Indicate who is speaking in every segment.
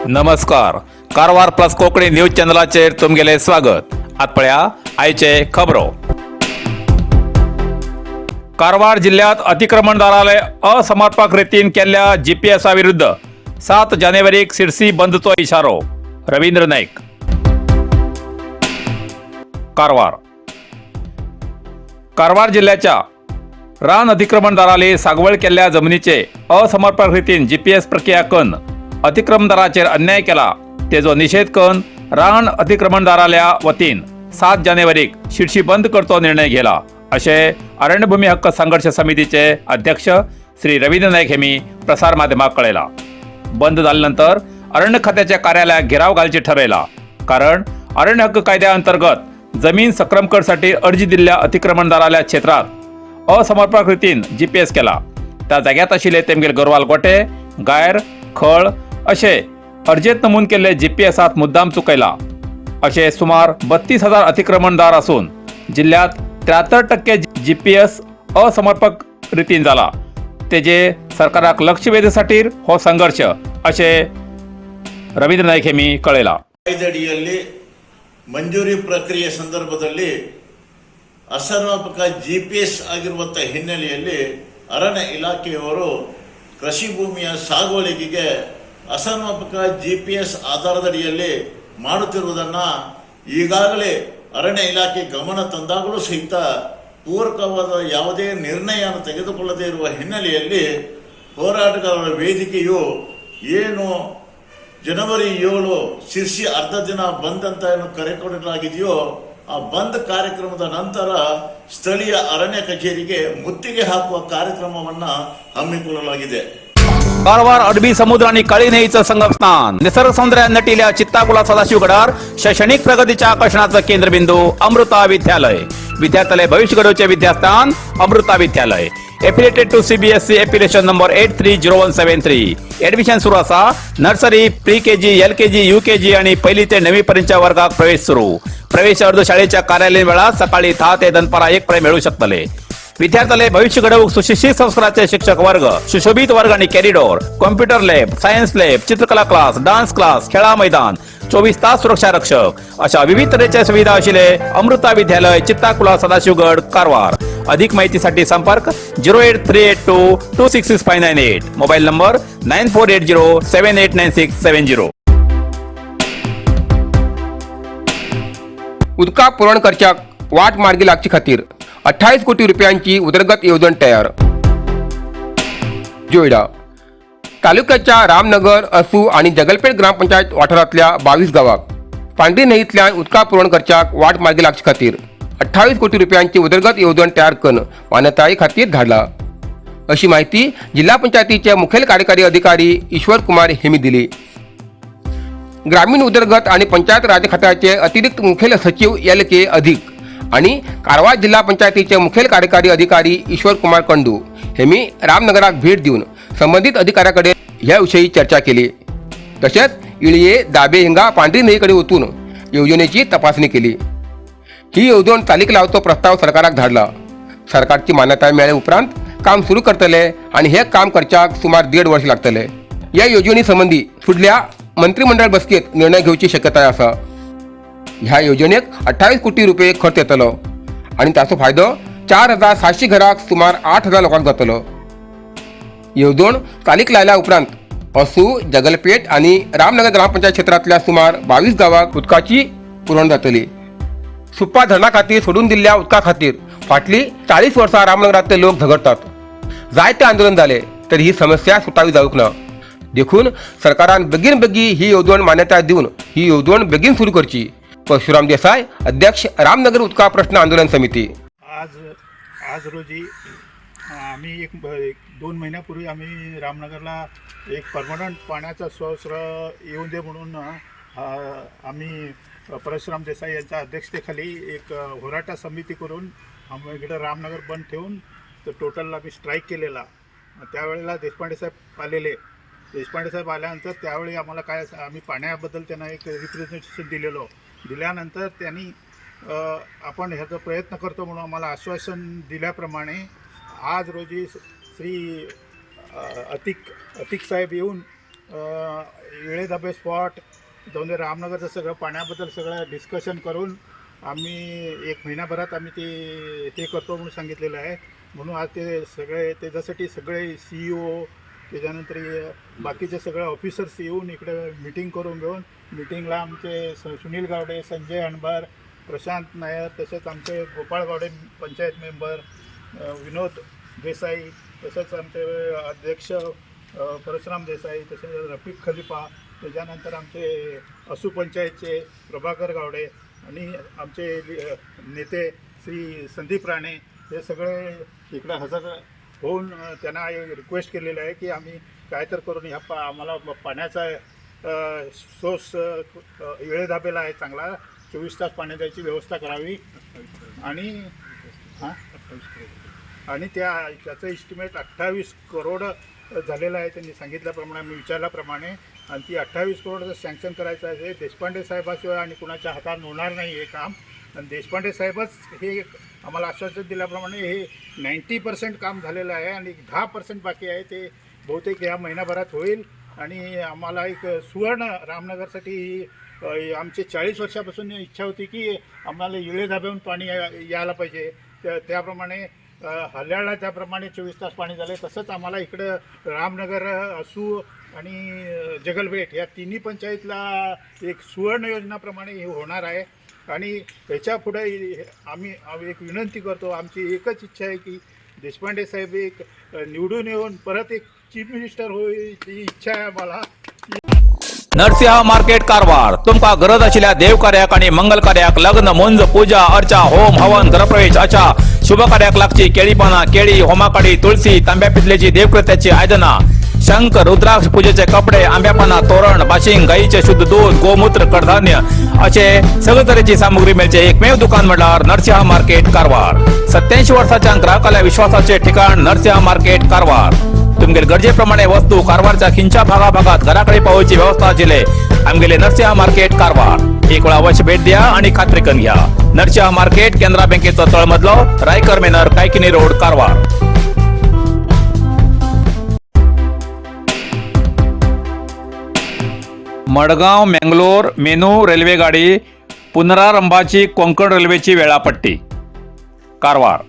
Speaker 1: नमस्कार, Karwar plus Konkani news चॅनलाचेर तुमगेलें स्वागत. आत पळया आयचे खबरो. कारवार जिल्ह्यात अतिक्रमणदाराले असमर्पक रितीन केल्ल्या जीपीएसा विरुद्ध 7 जानेवारीक सिरसी बंदचो इशारो. रवींद्र नाईक, कारवार. कारवार जिल्ह्याच्या रान अतिक्रमणदाराले सागवळ केल्ल्या जमनीचे असमर्पक रितीन जीपीएस प्रक्रिया करून अतिक्रमणदाराचेर अन्याय केला, तेजो निशेध करून रान अतिक्रमणदाराल्या वतीन 7 जानेवारीक शिरशी बंद करचो निर्णय घेला, अशें अरण्यभूमी हक्क संघर्ष समितीचे अध्यक्ष श्री रवींद्र नाईक हेमी प्रसार माध्यमाक कळयला. बंद जाल्या नंतर अरण्य खात्याच्या कार्यालयाक घेराव घालचे ठरयला, कारण अरण्य हक्क कायद्या अंतर्गत जमीन सक्रम करसाठी अर्जी दिल्ल्या अतिक्रमणदाराल्या क्षेत्रात असमर्पक रितीन जीपीएस केला. त्या जाग्यात आशिल्ले तेमगेल गोरवाल गोटे, गायर, खळ असे अर्जेत नमूद केल्ले जीपीएसात मुद्दाम चुकयला. असे सुमार 32,000 अतिक्रमणदार असून जिल्ह्यात 73% जीपीएस असमर्पक रितीन जाला. तेजे सरकाराक लक्ष वेधसाठी हो संघर्ष, अशें रवींद्र नाईक हेमी कळयला.
Speaker 2: ಕಾಯ್ದೆಯಡಿಯಲ್ಲಿ ಮಂಜೂರಿ ಪ್ರಕ್ರಿಯೆ ಸಂದರ್ಭದಲ್ಲಿ ಅಸಮರ್ಪಕ ಜಿಪಿಎಸ್ ಆಗಿರುವಂಥ ಹಿನ್ನೆಲೆಯಲ್ಲಿ ಅರಣ್ಯ ಇಲಾಖೆಯವರು ಕೃಷಿ ಭೂಮಿಯ ಸಾಗುವಳಿಗೆ ಅಸಮರ್ಪಕ ಜಿಪಿಎಸ್ ಆಧಾರದಡಿಯಲ್ಲಿ ಮಾಡುತ್ತಿರುವುದನ್ನು ಈಗಾಗಲೇ ಅರಣ್ಯ ಇಲಾಖೆ ಗಮನ ತಂದಾಗಲೂ ಸಹಿತ ಪೂರಕವಾದ ಯಾವುದೇ ನಿರ್ಣಯವನ್ನು ತೆಗೆದುಕೊಳ್ಳದೇ ಇರುವ ಹಿನ್ನೆಲೆಯಲ್ಲಿ ಹೋರಾಟಗಾರರ ವೇದಿಕೆಯು ಏನು ಜನವರಿ 7 ಶಿರ್ಸಿ ಅರ್ಧ ದಿನ ಬಂದ್ ಅಂತ ಏನು ಕರೆ ಕೊಡಲಾಗಿದೆಯೋ, ಆ ಬಂದ್ ಕಾರ್ಯಕ್ರಮದ ನಂತರ ಸ್ಥಳೀಯ ಅರಣ್ಯ ಕಚೇರಿಗೆ ಮುತ್ತಿಗೆ ಹಾಕುವ ಕಾರ್ಯಕ್ರಮವನ್ನ ಹಮ್ಮಿಕೊಳ್ಳಲಾಗಿದೆ.
Speaker 1: कारवार अरबी समुद्र आणि काळी न्हंयेचं संगमस्थान, निसर्ग सौंदर्यान नटिल्या चित्ताकुला सदाशिवगडार शैक्षणिक प्रगतीच्या आकर्षणाचं केंद्रबिंदू अमृता विद्यालय. विद्यार्थ्याले भविष्य घडवचे विद्यास्थान अमृता विद्यालय. Affiliated to CBSE, affiliation number 830173. Admission सुरू असा. Nursery, pre KG, LKG, UKG आणि पहिली ते नववी पर्यंतच्या वर्गात प्रवेश सुरू. प्रवेश अर्ज शाळेच्या कार्यालयीन वेळात सकाळी 10 ते दनपारा 1 पर्यंत मिळू शकतले. विद्यार्थ्याले भविष्य घडवूक सुशिक्षित संस्काराचे शिक्षक वर्ग, सुशोभित वर्ग आणि corridor, computer lab, science lab, चित्रकला क्लास, डान्स क्लास, खेळा मैदान, 24 तास सुरक्षा रक्षक अशा विविध तऱ्हेच्या सुविधा असलेले अमृता विद्यालय, चित्ताकुला, सदाशिवगड, कारवार. अधिक माहितीसाठी संपर्क 08382266598, mobile number 9480789670.
Speaker 3: उदका पुरवण करच्याक वाट मार्गी लागचे खातीर 28 कोटी रुपयांची उदरगत येवजण तयार. जोयडा तालुक्याच्या रामनगर, असू आणि जगलपेठ ग्रामपंचायत वाठारांतल्या 22 गावाक पांढरी न्हंयेंतल्यान उदका पुरवण करच्याक वाट मार्गी लागचे खातीर 28 कोटी रुपयांची उदरगत येवजण तयार करून मान्यताये खातीर धाडला, अशी माहिती जिल्हा पंचायतीचे मुखेल कार्यकारी अधिकारी ईश्वर कुमार हेमी दिली. ग्रामीण उदरगत आणि पंचायत राज खात्याचे अतिरिक्त मुखेल सचिव एल के अधिक आणि कारवार जिल्हा पंचायतीचे मुखेल कार्यकारी अधिकारी ईश्वर कुमार कंडू हेमी रामनगराक भेट दिवन संबंधित अधिकाऱ्याकडे ह्या विषयी चर्चा केली. तसेच इळये, दाबे हिंगा पांढरी न्हंयेकडे वचून येवजणेची तपासणी केली. ही येवजण चालीक लावचो प्रस्ताव सरकाराक धाडला. सरकारची मान्यताय मेळ्ळे उपरांत काम सुरू करतले आणि हे काम करच्याक सुमार देड वर्ष लागतले. या येवजणी संबंधी फुडल्या मंत्रिमंडळ बसकेत निर्णय घेवची शक्यताय आसा. ह्या योजनेक 28 कोटी रुपये खर्च येतलो आणि ताचो फायदो 4700 घराक सुमार 8000 लोकांक जातलो. येवजण चालीक लायल्या उपरांत असू, जगलपेठ आणि रामनगर ग्रामपंचायत क्षेत्रांतल्या सुमार 22 गावाक उदकाची पुरवण जातली. सुप्पा धरणा खातीर सोडून दिल्ल्या उदका खातीर फाटली 40 वर्सां रामनगरांतले लोक झगडतात. जायते आंदोलन जाले तरी ही समस्या सुटावी जावंक ना. देखून सरकारान बेगीन बेगी ही येवजण मान्यताय दिवन ही येवजण बेगीन सुरू करची. परशुराम देसाय, अध्यक्ष, रामनगर उदका प्रश्न आंदोलन समिती.
Speaker 4: आज आज रोजी आम्ही एक एक 2 महिन्यापूर्वी आम्ही रामनगरला एक परमनंट पाण्याचा सोर्स येऊन दे म्हणून आम्ही परशुराम देसाई यांच्या अध्यक्षतेखाली एक होराटा समिती करून आम्ही इकडं रामनगर बंद ठेवून तर टोटल आम्ही स्ट्राईक केलेला. त्यावेळेला देशपांडे साहेब आलेले. देशपांडे साहेब आल्यानंतर त्यावेळी आम्हाला काय आम्ही पाण्याबद्दल त्यांना एक रिप्रेझेंटेशन दिलेलो. दिल्यानंतर त्यांनी आपण ह्याचा प्रयत्न करतो म्हणून आम्हाला आश्वासन दिल्याप्रमाणे आज रोजी श्री अतिक अतिक साहेब येऊन इळे इळे धाबे स्पॉट जाऊन दे, रामनगरचं सगळं पाण्याबद्दल सगळं डिस्कशन करून आम्ही एक महिनाभरात आम्ही ते ते करतो म्हणून सांगितलेलं आहे. म्हणून आज ते सगळे त्याच्यासाठी सगळे सीईओ, त्याच्यानंतर हे बाकीचे सगळे ऑफिसर्स येऊन इकडे मिटिंग करून घेऊन, मिटिंगला आमचे सुनील गावडे, संजय अणबर, प्रशांत नायर, तसेच आमचे गोपाळ गावडे पंचायत मेंबर, विनोद देसाई, तसेच आमचे अध्यक्ष परशुराम देसाई, तसेच रफिक खलिफा, त्याच्यानंतर आमचे असू पंचायतचे प्रभाकर गावडे आणि आमचे नेते श्री संदीप राणे, हे सगळे इकडे हजर होऊन त्यांना रिक्वेस्ट केलेलं आहे की आम्ही काय तर करून ह्या आम्हाला पाण्याचा सोर्स इळे धाबेला आहे चांगला, 24 तास पाणी द्यायची व्यवस्था करावी. आणि हां, आणि त्याचं एस्टिमेट 28 करोड झालेलं आहे त्यांनी सांगितल्याप्रमाणे, आम्ही विचारल्याप्रमाणे. आणि ती 28 करोडचं सँक्शन करायचं आहे. देशपांडे साहेबाशिवाय आणि कुणाच्या हातात होणार नाही हे काम. आणि देशपांडे साहेबच हे आम्हाला आश्वासन दिल्याप्रमाणे हे 90% काम झालेलं आहे आणि 10% बाकी आहे, ते बहुतेक या महिनाभरात होईल. आणि आम्हाला एक सुवर्ण रामनगरसाठी आमचे 40 वर्षापासून इच्छा होती की आम्हाला इळे धाब्याहून पाणी यायला पाहिजे. त्याप्रमाणे हल्याळला ज्याप्रमाणे 24 तास पाणी झाले, तसंच आम्हाला इकडं रामनगर, असू आणि जगलबेट या तिन्ही पंचायतला एक सुवर्ण योजनाप्रमाणे हे होणार आहे. आणि ह्याच्या पुढे आम्ही आम्ही एक विनंती करतो, आमची एकच इच्छा आहे की देशपांडे साहेब एक निवडून येऊन परत एक चीफ मिनिस्टर होईल ही इच्छा आहे आम्हाला.
Speaker 1: नरसिंह मार्केट कारवार. तुमका गरज आशिल्ल्या देवकार्याक आणि मंगल कार्याक, लग्न, मुंज, पूजा अर्चा, होम हवन, घरप्रवेश अशा शुभ कार्याक लागची केळी पाना, केळी, होमाकाडी, तुळशी, तांब्या पितलेची देवकृत्याची आयदना, शंख, रुद्राक्ष, पूजेचे कपडे, आंब्यापाना तोरण, बाशिंग, गाईचे शुद्ध दूध, गोमूत्र, कडधान्य असे सगळे तरेची सामुग्री मेळचे एकमेव दुकान म्हटल्यार नरसिंह मार्केट कारवार. 87 वर्षाच्या ग्राहकाला विश्वासाचे ठिकाण नरसिंह मार्केट कारवार. तुमगेल गरजेप्रमाणे वस्तू कारवारच्या खिंच्या भागाभागात घराकडे पावोवची व्यवस्था आशिल्ले आमगेले नरसिंह मार्केट कारवार. एक वेळा अवश्य भेट द्या आणि खात्री करून घ्या. नरसिंह मार्केट, केनरा बँकेचो तळमजलो, Raikar manor, Kaikini road, Karwar. Madgaon Mangalore MEMU railway गाडी पुनरारंभाची कोंकण रेल्वेची वेळापट्टी. कारवार.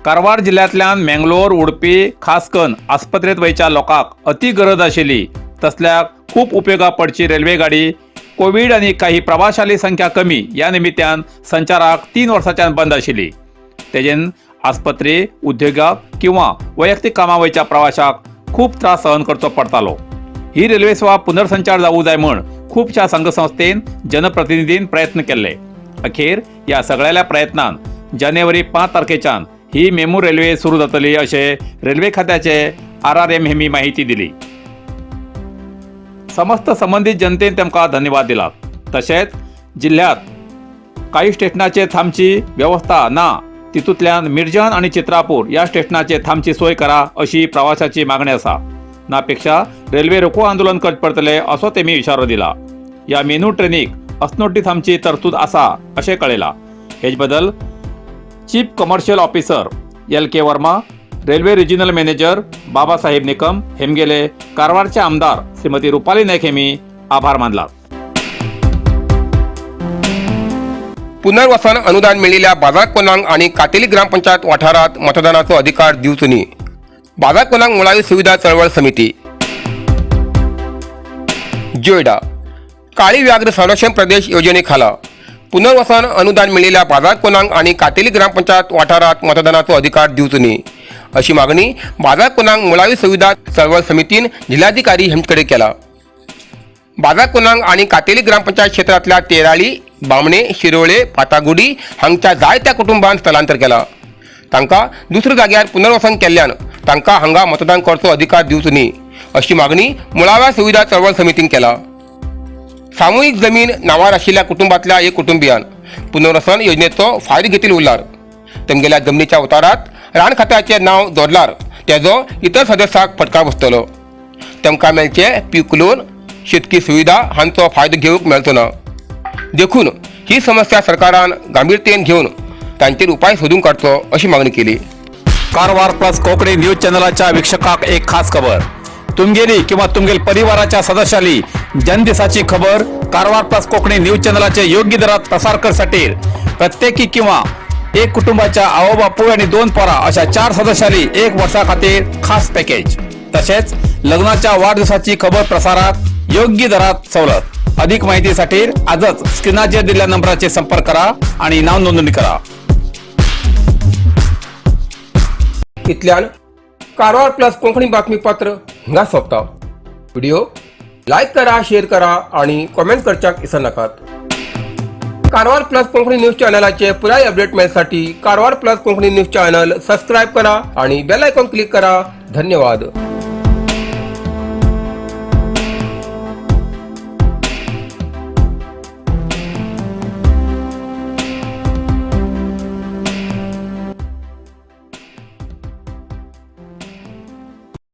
Speaker 1: कारवार जिल्ह्यांतल्यान मँगलोर, उडपी, खासकन आस्पत्रेंत वयच्या लोकांक अति गरज आशिल्ली तसल्याक खूप उपयोगा पडची रेल्वे गाडी कोवीड आनी काही प्रवाशाली संख्या कमी या निमित्यान संचाराक 3 वर्साच्यान बंद आशिल्ली. तेजेन आस्पत्रे, उद्योगाक किंवा वैयक्तीक कामा वयच्या प्रवाशाक खूप त्रास सहन करचो पडतालो. ही रेल्वे सेवा पुनर्संचार जावू जाय म्हण खुबशा संघसंस्थेन, जनप्रतिनिधीन प्रयत्न केल्ले. अखेर या सगळ्याल्या प्रयत्नान जानेवारी 5 तारखेच्यान ही मेमू रेल्वे सुरू जातली अशें रेल्वे खात्याचे आरआरएम हेमी माहिती दिली. समस्त संबंधित जनतेन तांकां धन्यवाद दिला. तशेंच जिल्ह्यात काही स्टेशनाचेर थांबची व्यवस्था ना, तितूंतल्यान मिरजान आनी चित्रापूर ह्या स्टेशनाचेर थांबची सोय करा अशी प्रवाशाची मागणी आसा. नापेक्षा रेल्वे रोको आंदोलन करचें पडटलें असो तेमी इशारो दिला. ह्या मेमू ट्रेनीक अस्नोटी थांबची तरतूद आसा अशें कळयलां. हेच बदल chief commercial officer L K Verma, railway regional manager Babasaheb Nikam हेमगेले कारवारचे आमदार श्रीमती रुपाली नाईक हेमी आभार मानला.
Speaker 3: पुनर्वसन अनुदान मेळिल्ल्या बाजार कोनांग आनी कातेली ग्रामपंचायत वाठारात मतदानाचो अधिकार दिवचो न्ही, बाजार कोनांग मुळावी सुविधा चळवळ समिती. जोयडा. काळी व्याघ्र संरक्षण प्रदेश योजनेखाला पुनर्वसन अनुदान मेळिल्ल्या बाजार कोनांग आनी कातेली ग्रामपंचायत वाठारात मतदानाचो अधिकार दिवचो न्ही अशी मागणी बाजार कोनांग मुळावी सुविधा चळवळ समितीन जिल्हाधिकारी हेमकडे केला. बाजार कोनांग आणि कातेली ग्रामपंचायत क्षेत्रातल्या तेराळी, बामणे, शिरोळे, पातागुडी हांगच्या जायत्या कुटुंबान स्थलांतर केला. तांकां दुसऱ्या जाग्यार पुनर्वसन केल्ल्यान तांकां हांगा मतदान करचो अधिकार दिवचो न्ही अशी मागणी मुळाव्या सुविधा चळवळ समितीन केला. सामुहीक जमीन नावार आशिल्ल्या कुटुंबातल्या एक कुटुंबियान पुनर्वसन योजनेचो फायदो घेतिल्लो उरलार तेमगेल्या जमनीच्या उतारात रान खात्याचें नांव जोडलार तेजो इतर सदस्यांक फटका बसतलो. तांकां मेळचे पीक लोन, शेतकी सुविधा हांचो फायदो घेवंक मेळचो ना. देखून ही समस्या सरकारान गांभीरतेन घेवन तांचेर उपाय सोदून काडचो अशी मागणी केली.
Speaker 1: कारवार प्लस कोकणी न्यूज चॅनलाच्या वीक्षकाक एक खास खबर. तुमगेली किंवा तुमगेल परिवाराच्या सदस्याली जनदिसाची खबर कारवार प्लस कोकणी न्यूज चॅनलाचे योग्य दरात प्रसार करसाठी प्रत्येकी किंवा एक कुटुंबाच्या आओ बापूय आणि दोन पोरा अशा चार सदस्याली एक वर्षा खातीर खास पॅकेज. तसेच लग्नाच्या वाढदिवसाची खबर प्रसारात योग्य दरात सवलत. अधिक माहितीसाठी आजच स्क्रीनाचेर दिलेल्या नंबराचे संपर्क करा आणि नाव नोंदणी करा.
Speaker 3: इतल्यान कारवार प्लस कोंकणी बातमीपत्र हिंगा सोंपता. व्हिडिओ लायक करा, शेअर करा आणि कॉमेंट करच्याक विसरनाकात. कारवार प्लस कोंकणी न्यूज चॅनलाचे पुराय update मेळसाठी Karwar plus Konkani news channel subscribe करा आणि बेल आयकॉन क्लिक करा. धन्यवाद.